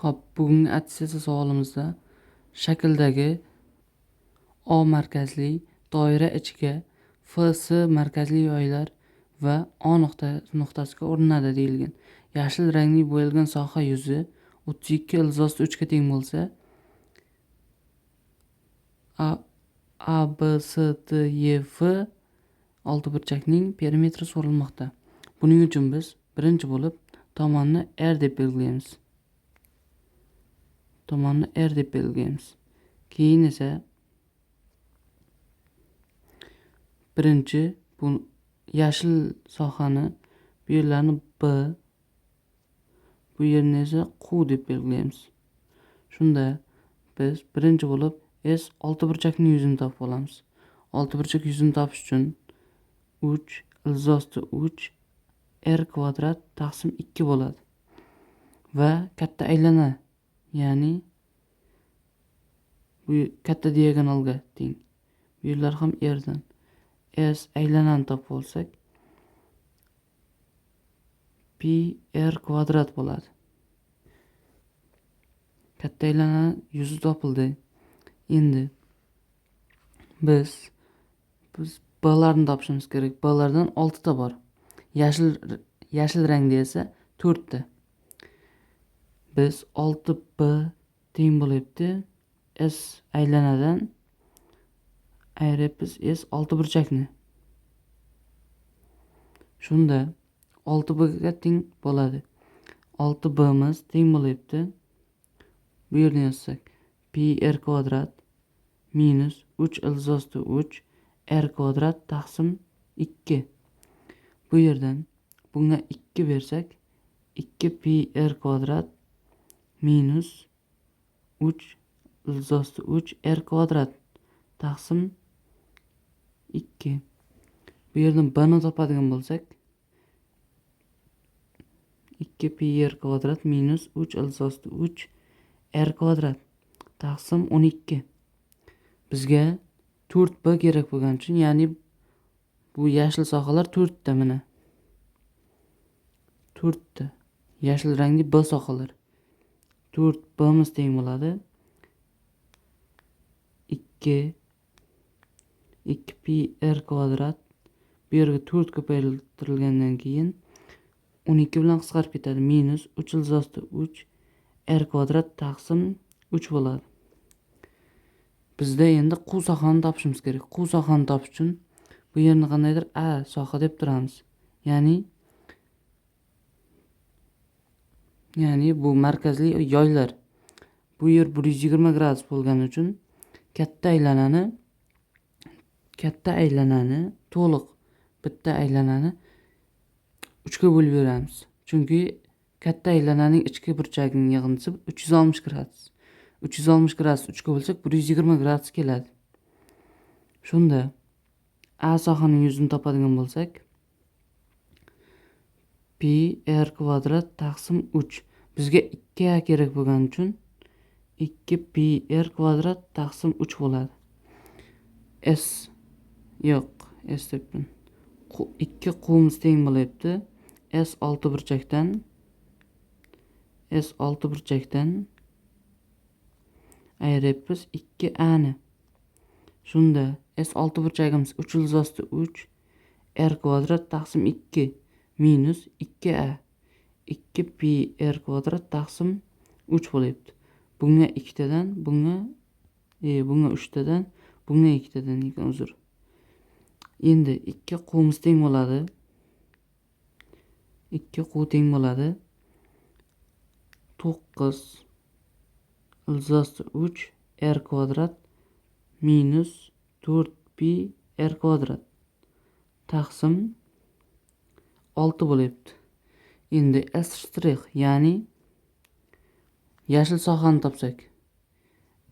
Xo'p, bugungi attestatsiya savolimizda shakldagi O markazli doira ichiga FS markazli yoylar va O nuqtasiga urinadi deyilgan. Yashil rangli bo'yalgan soha yuzi 32 ildiz 3 ga teng bo'lsa, A, B, C, D, E, F oltiburchakning perimetri so'ralmoqda. Buning uchun biz birinchi bo'lib tomonni R deb belgilaymiz. Tomonni R deb belgilaymiz. Keyin esa birinchi bu yashil sohani, bu yerlarni B, bu yerni esa Q deb belgilaymiz. Shunda biz birinchi bo'lib S oltiburchakning yuzini topib olamiz. Oltiburchak yuzini topish uchun 3 ildiz osti 3 r kvadrat taqsim 2 bo'ladi. Va katta aylana, ya'ni bu katta diagonalga teng. Bu yerlar ham r dan. S aylanani topib olsak pi r kvadrat bo'ladi. Katta aylana yuzi topildi. Endi biz B'larni topishimiz kerak. B'lardan 6 ta bor. Yashil rangda esa 4 ta. Biz 6B teng bo'lyapti. S aylanadan ayiribmiz S oltiburchakni. Shunda 6B ga teng bo'ladi. 6B'miz teng bo'lyapti. Bu yerni yozsak pi r kvadrat minus 3 ildiz osti 3 r kvadrat taqsim 2. Bu yerdan bunga 2 bersak 2 pi r kvadrat minus 3 ildiz osti 3 r kvadrat taqsim 2. Bu yerdan b ni topadigan bo'lsak 2 pi r kvadrat minus 3 ildiz osti 3 r kvadrat taqsim 12. Bizga 4b kerak bo'lgani uchun, ya'ni bu yashil sohalar 4 ta mana. 4 ta yashil rangli B sohalar. 4B'miz teng bo'ladi. 2 2 pi r kvadrat bu yerga 4 ko'paytirilgandan keyin 12 bilan qisqarib ketadi. Minus 3 ildiz osti 3 r kvadrat taqsim 3 bo'ladi. Bizda endi Q sohani topishimiz kerak. Q sohani topish uchun bu yerni qandaydir A soha deb turamiz. Ya'ni bu markazli yoylar. Bu yer 120 gradus bo'lgani uchun katta aylanani to'liq bitta aylanani 3 ga bo'lib beramiz. Chunki katta aylananing ichki burchagining yig'indisi 360 gradus. 360 gradus 3 ga bo'lsak 120 gradus keladi. Shunda A sohaning yuzini topadigan bo'lsak pi r kvadrat taqsim 3. Bizga 2a kerak bo'lgani uchun 2 pi r kvadrat taqsim 3 bo'ladi. S yo'q, S debman. 2 Q'miz teng bo'lyapti. S oltiburchakdan ayiribmiz 2a ni. Shunda S oltiburchagimiz 3 ildiz osti 3 r kvadrat taqsim 2 minus 2a 2 pi r kvadrat taqsim 3 bo'lyapti. Bunga ikkitadan, bunga uchtadan, bunga ikkitadan ekan, uzr. Endi 2 Q'miz teng bo'ladi. 2 Q teng bo'ladi. 9 ildiz osti 3 r kvadrat minus 4 pi r kvadrat taqsim 6 bo'lyapti. Endi S shtrix, ya'ni yashil sohani topsak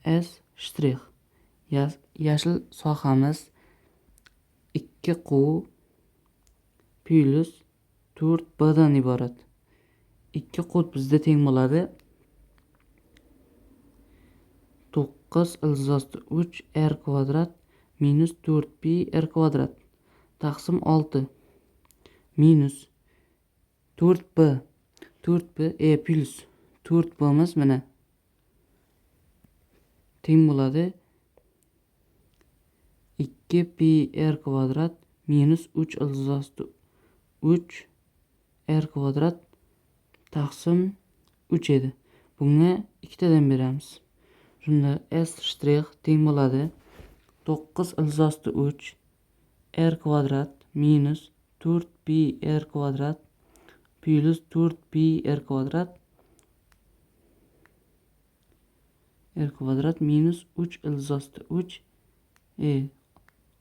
S shtrix yashil sohamiz 2 Q plus 4 B dan iborat. 2 Q bizda teng bo'ladi. 9 ildiz osti 3 r kvadrat minus 4 pi r kvadrat taqsim 6 minus 4 b 4 b plus 4 B'miz mana teng bo'ladi 2 pi r kvadrat minus 3 ildiz osti 3 r kvadrat taqsim 3 edi. Bunga ikkitadan beramiz. Shunda S shtrix teng bo'ladi 9 ildiz osti 3 r kvadrat minus 4 pi r kvadrat plus 4 pi r kvadrat r kvadrat minus 3 ildiz osti 3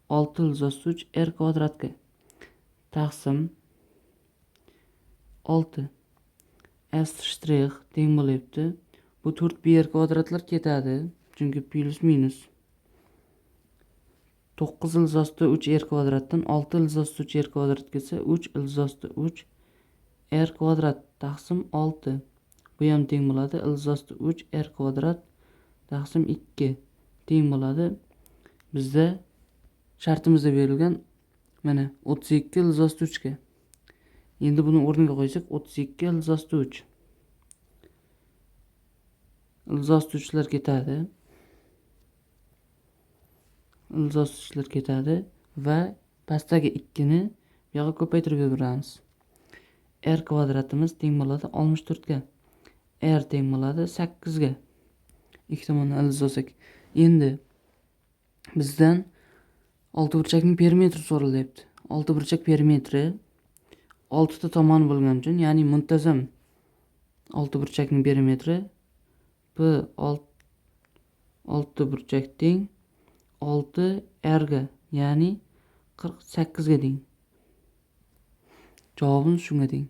6 ildiz osti 3 r kvadratga taqsim 6. S shtrix teng bo'lyapti. Bu 4 pi r kvadratlar ketadi, chunki plus minus. 9 ildiz osti 3 r kvadratdan 6 ildiz osti 3 r kvadrat kelsa 3 ildiz osti 3 r kvadrat taqsim 6. Bu ham teng bo'ladi ildiz osti 3 r kvadrat taqsim 2 teng bo'ladi. Bizda shartimizda berilgan mana 32 ildiz osti 3 ga. Endi buni o'rniga qo'ysak 32 ildiz osti 3. Ildiz osti 3lar ketadi. Ildiz osti 3lar ketadi va pastdagi 2 ni bu yoqqa ko'paytirib yuboramiz. R kvadratimiz teng bo'ladi 64 ga. R teng bo'ladi 8 ga. Ikki tomondan ildiz olsak. Endi bizdan oltiburchakning perimetri so'ralyapti. Oltiburchak perimetri 6 ta tomoni bo'lgani uchun, ya'ni muntazam oltiburchakning perimetri P oltiburchak teng 6 R ga, ya'ni 48 ga teng. Javobimiz shunga teng.